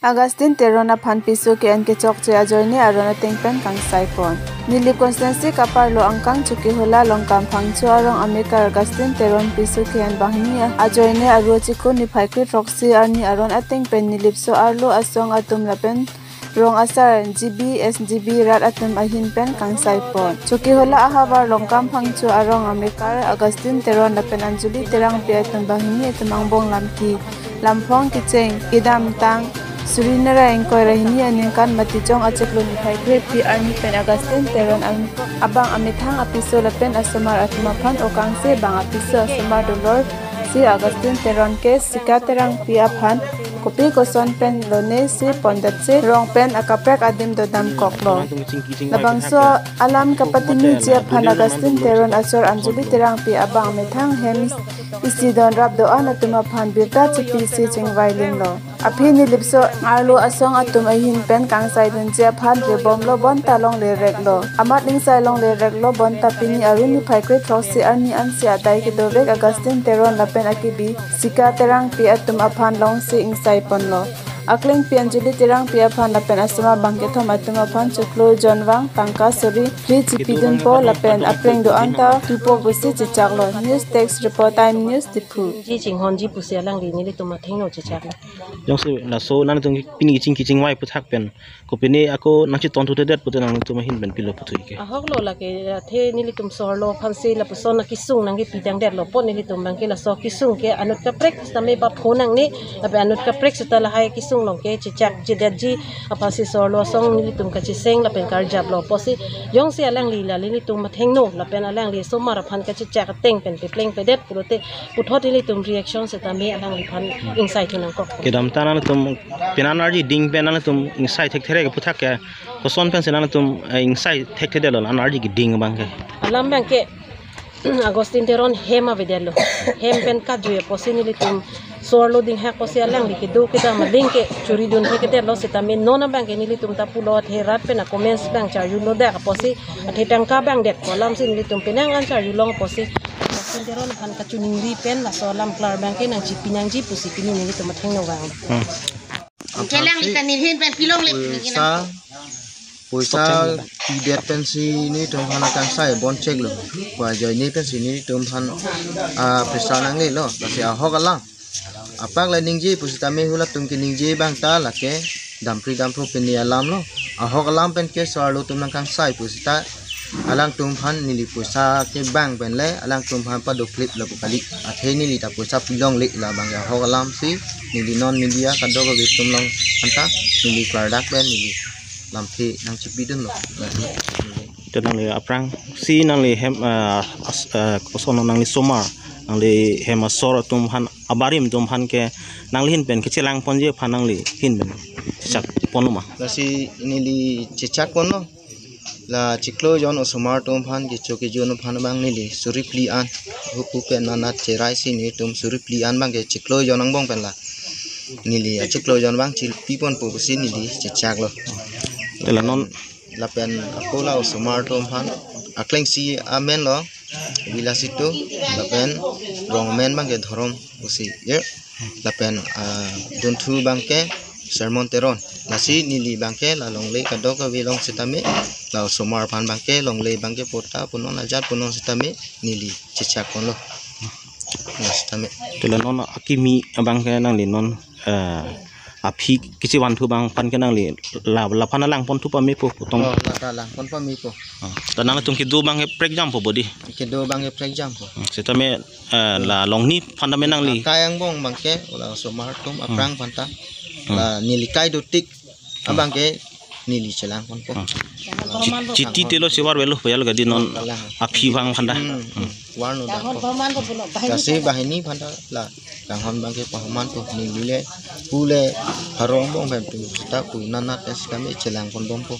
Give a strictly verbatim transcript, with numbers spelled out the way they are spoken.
Augustine Teron aphan piso ke-en kechokche ajoine aron ateng pen kangsai pon. Nilip constituency kaparlo angkang Chokihola Longkam Phangcho arong amekar Augustine Teron piso ke-en banghini ajoine Aru achiklo niphai kre throksi arni aron ateng pen Nilip so-arlo asong atum lapen rong asar G B S G B rat atum ahin pen kangsai pon. Chokihola ahavar Longkam Phangcho arong amekar Augustine Teron lapen Anjali Terangpi atum banghini atum angbong lamki lamphong kecheng kedamtang suri nara ingkoi ra hini aningkan Matichong achiklo niphai kre phli arni pen Augustine Teron am-, abang amethang apiso lapen asomar atum aphan okangse bang apiso asomar dolor si Augustine Teron ke Sika Terangpi aphan kopi koson pen lone si pondetsi rong pen akaprek adim dodam koklo. Labangso alam kapatiniji aphan Augustine Teron asor Anjali Terangpi abang amethang hem isi donrap do-an atum aphan birta chipisi chingvai linglo. Aphi Nilip so-arlo asong atum ahin pen kangsai dunji aphan rebomlo bonta longle reklo. Amat ingsai longle reklo bonta pini Aru niphai kre throksi arni ansi adai kedovek Augustine Teron lapen akibi Sika Terangpi atum aphan longsi ingsai ponlo. Aklengpi Anjali Terangpi aphan lapen asomar bangkethom atum aphan chiklo jonvang tangka suri phli chipidunpo lapen apreng do-an ta pipo pusi chechaklo. News Desk Report, Time News, Diphu. Ji chinghonji pusi alangli nelitum athengno chechaklo. Jongsi laso nangtum pini kiching kiching vai puthak pen kopine ako nangchetonthuthedet pute nangtum ahin pen pilo puthu ke. Ahoklo lake, athe nelitum so-arlo aphansi lapuson akesung nangkepidangdetlo apot nelitum bangke laso kesung ke anut kaprek sitame papho nangne, lapen anut kaprek sita lahai kesung along ke chechakjedetji aphansi so-arlo asong nelitum kacheseng lapen karjaplo apotsi jongsi alangli la nelitum athengno lapen alangli asomar aphan kachechak ateng pen peplengpedet pulote puthot nelitum reaction sitame alangliphan ingsaithu nangkok. Kedamtang nangtum pini anarji ding pen nangtum ingsai thekthe re puthak ke koson pensi nangtum, eh, ingsai thekthedetlo anarji keding bangke. Alam bangke Augustine Teron hem avedetlo. Hem pen kajui apotsi nelitum so-arlo dinghak apotsi alangli kedo kedam aling ke churi dunthekthedetlo sitame non abangke nelitum ta pulo athe rat pen a-comments bang charjulodak apotsi athe tangka bangdet ko alamsi nelitum penang an charjulong apotsi Augustine Teron aphan kachiningri pen laso alam klar bangke nangchipi nangji pusi pini nelitum athengno vang. Hmm. Kelang ikan nilhin pen pilongle. Poisa, poisa pidet pensi nelitum aphan akangsai boncheklo. Pu ajoine pensi nelitum aphan, ah, pressure nanglelo. Lasi ahok alam. Apak la ningje pusitame halatum keningje bang ta lake dampri dampro pini alamlo. Ahok alam pen ke so-arlo atum nangkangsai pusita alangtum aphan neli poisa kevang pen le alangtum aphan padoklip lapu kali. Athe neli ta poisa pilongle labang ahok alamsi neli non media kadokave atum along aphanta neli klardak pen neli lamthe nangchipidunlo. Te nangli aphrangsi nangli hem, ah, as-, ah, koson nangli asomar nangli hem asor atum aphan abarim atum aphan ke nangli ahin pen kachelangponji aphan nangli ahin pen chechakponlo ma? Lasi neli chechakponlo. La chiklo jon osomar atum aphan kecho kejun aphan bang neli suri phli an hupu pen nanat cheraisi nelitum suri phli an bang ke chiklo jon angbong pen la neli achiklo jon bang chilpiponpo pusi neli chechaklo. Te la non lapen ako la osomar atum aphan aklengsi amen lo Vilasitu lapen rong amen bang ke Dhorom pusi ir lapen, ah, dunthu bang ke Sermon Teron. Lasi neli bang ke la longle kadokave along sitame la osomar aphan bang ke longle bang ke pota punon ajat punon sitame neli chechakponlo. La sitame. Te la non akimi abang ke nangli non, eh, aphi kachevanthu abang aphan ke nangli la, laphan langponthu pamepo kutong. Oh, la ta langpon pamepo. Ah, ta nangtum kedo bang ke prekjampo bodi. Kedo bang ke prekjampo. Hmm, sitame, eh, la longni aphan tame nangli. Kai angbong bang ke la osomar atum aphrang aphanta. Hmm. La neli kai dotik abang ke neli chelangponpo. Hmm. Chi-, chiti telo sevar velo payal gadi non. Kalang. Aphi abang aphanta. Hmm. Hmm. Warno dako. Lasi banghini aphanta la kanghon bang ke pahomanpo neli le pule harong bong bang tu sita pu nanat es kami chelangponbompo.